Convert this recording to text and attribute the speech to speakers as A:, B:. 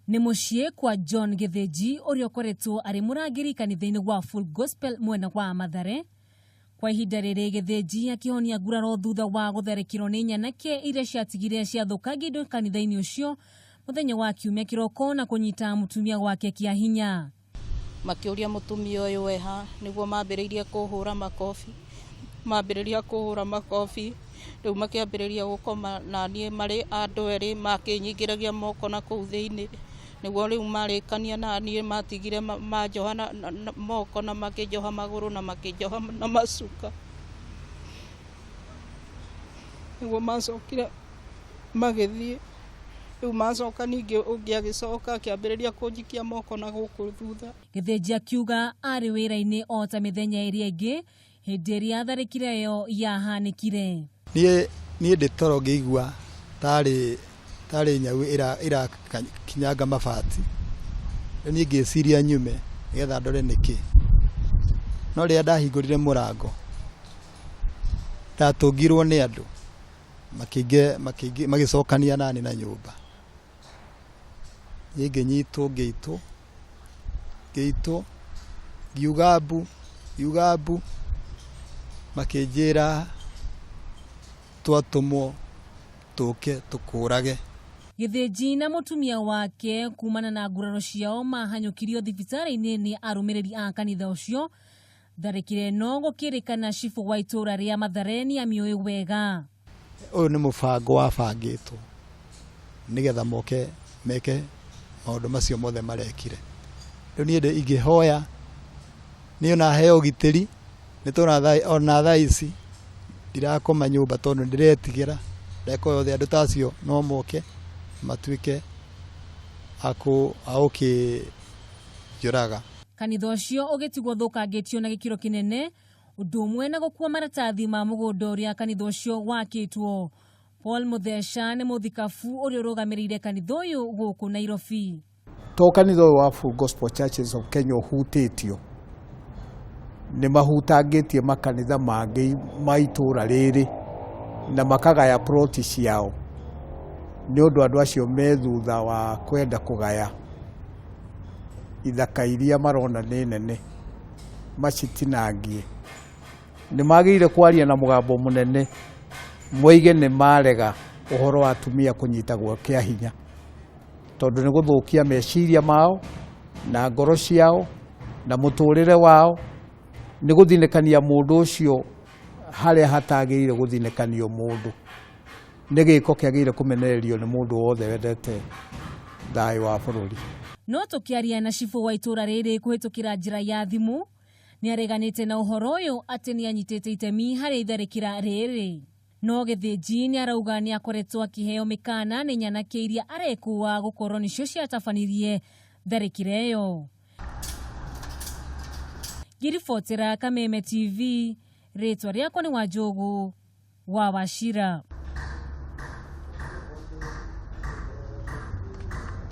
A: Nĩ mũciĩ kwa John Gĩthĩnji ũrĩa ũkoretwo arĩ mũrangĩri kanitha-inĩ wa Full Gospel mwena wa Mathare. Kwa ihinda rĩrĩ Gĩthĩnji akĩhonia nguraro thutha wa gũtharĩkĩrwo nĩ nyanake iria ciatigire ciathũkangia indo kanitha-inĩ ũcio mũthenya wa kiumia kĩroko na kũnyita mũtumia wake kĩa hinya.
B: Makĩũria mũtumia ũyũ eha, nĩguo mambĩrĩirie kũhũra makobi, mambĩrĩria kũhũra makobi, rĩu makĩambĩrĩria gũkoma na niĩ marĩ andũ erĩ makĩnyingĩragia moko na kũu thĩinĩ, nĩguo rĩu marĩkania na niĩ matigire manjoha na moko na makĩnjoha magũrũ na makĩnjoha na macuka, nĩguo macokire magĩthiĩ. Rĩu macoka ningĩ ũngĩ agĩcoka akĩambĩrĩria kũnjikia moko na gũkũ thutha.
A: Gĩthĩnji akiuga arĩ wĩra-inĩ o ta mĩthenya ĩrĩa ĩngĩ hĩndĩ ĩrĩa tharĩkĩra ĩyo yahanĩkire.
C: Niĩ niĩ ndĩ toro ngĩigua tarĩ tarĩ nyau ĩrakinyanga mabati, rĩu niĩ ngĩciria nyume nĩgetha ndore nĩkĩ, no rĩrĩa ndahingũrire mũrango ndatũngirwo nĩ andũ. Magĩcokania nani na nyũmba. Niĩ ngĩnyitwo ngĩitwo, ngĩitwo, ngiuga mbu, ngiuga mbu, makĩnjĩra twatũmwo tũke tũkũrage.
A: Gĩthĩnji na mũtumia wake kumana na nguraro ciao mahanyũkirio thibitarĩ-inĩ nĩ arũmĩrĩri a kanitha ũcio. Tharĩkĩra ĩno gũkĩrĩkana cibũ wa itũra rĩa Mathare nĩamĩũĩ wega.
C: Ũyũ nĩ mũbango wabangĩtwo nĩgetha moke meke maũndũ macio mothe marekire. Rĩu niĩ ingĩhoya niĩ ona heo ũgitĩri nĩ tondũ ona thaa ici ndirakoma nyũmba tondũ nĩndĩretigĩra ndagĩka o yothe andũ ta acio no moke matuĩke a gũkĩnjũraga.
A: Kanitha ũcio ũgĩtigwo ũthũkangĩtio na gĩkĩro kĩnene, ũndũ ũmwe na gũkua maratathi ma mũgũnda ũrĩa kanitha ũcio wakĩtwo. Paul Mũtheca nĩ mũthikabu ũrĩa ũrũgamĩrĩire kanitha ũyũ gũkũ Nairobi.
D: To kanitha ũyũ wa Full Gospel Churches of Kenya ũhutĩtio, nĩ mahutangĩtie makanitha mangĩ ma itũũra rĩrĩ na makagaya ploti ciao nĩ ũndũ andũ acio me thutha wa kwenda kũgaya ithaka iria marona nĩ nene macitinangie. Nĩ magĩrĩire kwaria na mũgambo mũnene moige nĩ marega ũhoro wa atumia kũnyitagwo kĩa hinya, tondũ nĩ gũthũkia meciria mao na ngoro ciao na mũtũrĩre wao, nĩ gũthinĩkania mũndũ ũcio harĩa hatagĩrĩire gũthinĩkanio mũndũ. Nĩ gĩko kĩagĩrĩire kũmenererio nĩ mũndũ wothe wendete thayũ wa bũrũri.
A: No tũkĩaria na cibũ wa itũra rĩrĩ kũhĩtũkĩra njĩra ya thimũ, nĩareganĩte na ũhoro ũyũ atĩ nĩanyitĩte itemi harĩ itharĩkĩra rĩrĩ. No Gĩthĩnji nĩarauga nĩakoretwo akĩheo mĩkana nĩ nyanake iria arekũa gũkorwo nĩcio ciatabanirie tharĩkĩra ĩyo. Ngĩribotera Kameme TV, rĩtwa rĩakwa nĩ Wanjũgũ wa Wachira.